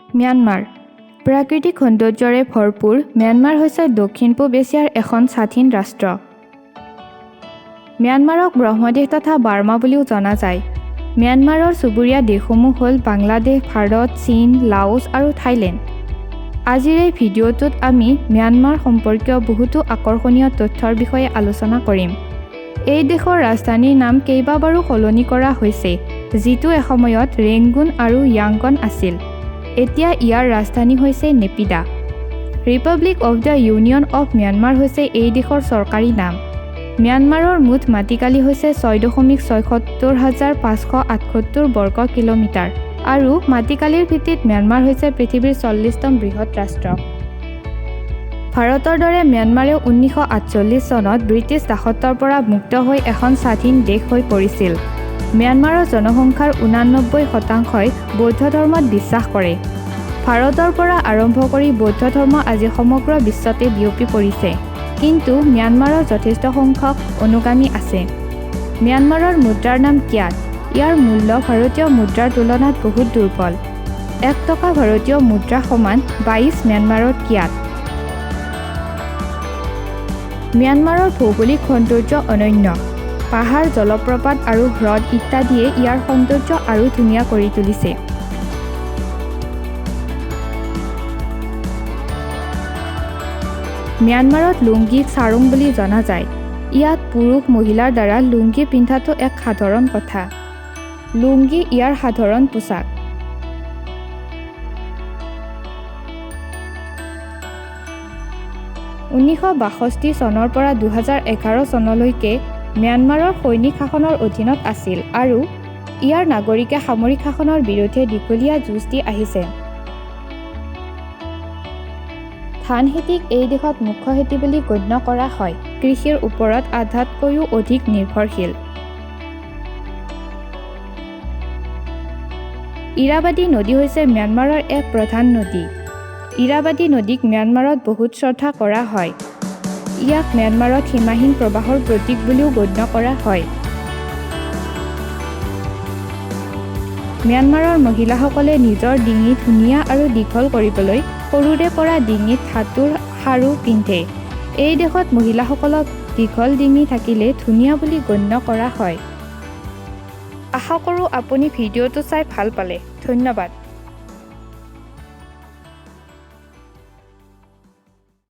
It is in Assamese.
ম্যানমাৰ। প্ৰাকৃতিক সৌন্দৰ্যৰে ভৰপূৰ ম্যানমাৰ হৈছে দক্ষিণ পূব এছিয়াৰ এখন স্বাধীন ৰাষ্ট্ৰ। ম্যানমাৰক ব্ৰহ্মদেশ তথা বাৰ্মা বুলিও জনা যায়। ম্যানমাৰৰ চুবুৰীয়া দেশসমূহ হ'ল বাংলাদেশ, ভাৰত, চীন, লাওছ আৰু থাইলেণ্ড। আজিৰ এই ভিডিঅ'টোত আমি ম্যানমাৰ সম্পৰ্কীয় বহুতো আকৰ্ষণীয় তথ্যৰ বিষয়ে আলোচনা কৰিম। এই দেশৰ ৰাজধানীৰ নাম কেইবাবাৰো সলনি কৰা হৈছে, যিটো এসময়ত ৰেংগুন আৰু য়াংগন আছিল। এতিয়া ইয়াৰ ৰাজধানী হৈছে নেপিডা। Republic of the Union of Myanmar হৈছে এই দেশৰ চৰকাৰী নাম। ম্যানমাৰৰ মুঠ মাটিকালি হৈছে 6.76 হাজাৰ 578 বৰ্গ কিলোমিটাৰ আৰু মাটিকালিৰ ভিত্তিত ম্যানমাৰ হৈছে পৃথিৱীৰ 40তম বৃহৎ ৰাষ্ট্ৰ। ভাৰতৰ দৰে ম্যানমাৰেও 1948 চনত ব্ৰিটিছ দাসত্বৰ পৰা মুক্ত হৈ এখন স্বাধীন দেশ হৈ পৰিছিল। ম্যানমাৰৰ জনসংখ্যাৰ 89 শতাংশই বৌদ্ধ ধৰ্মত বিশ্বাস কৰে। ভাৰতৰ পৰা আৰম্ভ কৰি বৌদ্ধ ধৰ্ম আজি সমগ্ৰ বিশ্বতে বিয়পি পৰিছে, কিন্তু ম্যানমাৰৰ যথেষ্ট সংখ্যক অনুগামী আছে। ম্যানমাৰৰ মুদ্ৰাৰ নাম কিয়াত। ইয়াৰ মূল্য ভাৰতীয় মুদ্ৰাৰ তুলনাত বহুত দুৰ্বল। 1 টকা ভাৰতীয় মুদ্ৰা সমান 22 ম্যানমাৰৰ কিয়াত। ম্যানমাৰৰ ভৌগোলিক সৌন্দৰ্য অনন্য। পাহাৰ, জলপ্ৰপাত আৰু হ্ৰদ ইত্যাদিয়ে ইয়াৰ সৌন্দৰ্য আৰু ধুনীয়া কৰি তুলিছে। ম্যানমাৰত লুংগীক চাৰোং বুলি জনা যায়। ইয়াত পুৰুষ মহিলাৰ দ্বাৰা লুংগী পিন্ধাটো এক সাধাৰণ কথা। লুংগী ইয়াৰ সাধাৰণ পোছাক। 1962 চনৰ পৰা 2011 চনলৈকে ম্যানমাৰৰ সৈনিক শাসনৰ অধীনত আছিল আৰু ইয়াৰ নাগৰিকে সামৰিক শাসনৰ বিৰুদ্ধে দীঘলীয়া যুঁজ দি আহিছে। ধান খেতিক এই দেশত মুখ্য খেতি বুলি গণ্য কৰা হয়। কৃষিৰ ওপৰত আধাতকৈও অধিক নিৰ্ভৰশীল। ইৰাবাদী নদী হৈছে ম্যানমাৰৰ এক প্ৰধান নদী। ইৰাবাদী নদীক ম্যানমাৰত বহুত শ্ৰদ্ধা কৰা হয়। ইয়াক ম্যানমাৰত সীমাহীন প্ৰবাহৰ প্ৰতীক বুলিও গণ্য কৰা হয়। ম্যানমাৰৰ মহিলাসকলে নিজৰ ডিঙি ধুনীয়া আৰু দীঘল কৰিবলৈ সৰুৰে পৰা ডিঙিত ধাতুৰ খাৰু পিন্ধে। এই দেশত মহিলাসকলক দীঘল ডিঙি থাকিলে ধুনীয়া বুলি গণ্য কৰা হয়। আশা কৰোঁ আপুনি ভিডিঅ'টো চাই ভাল পালে। ধন্যবাদ।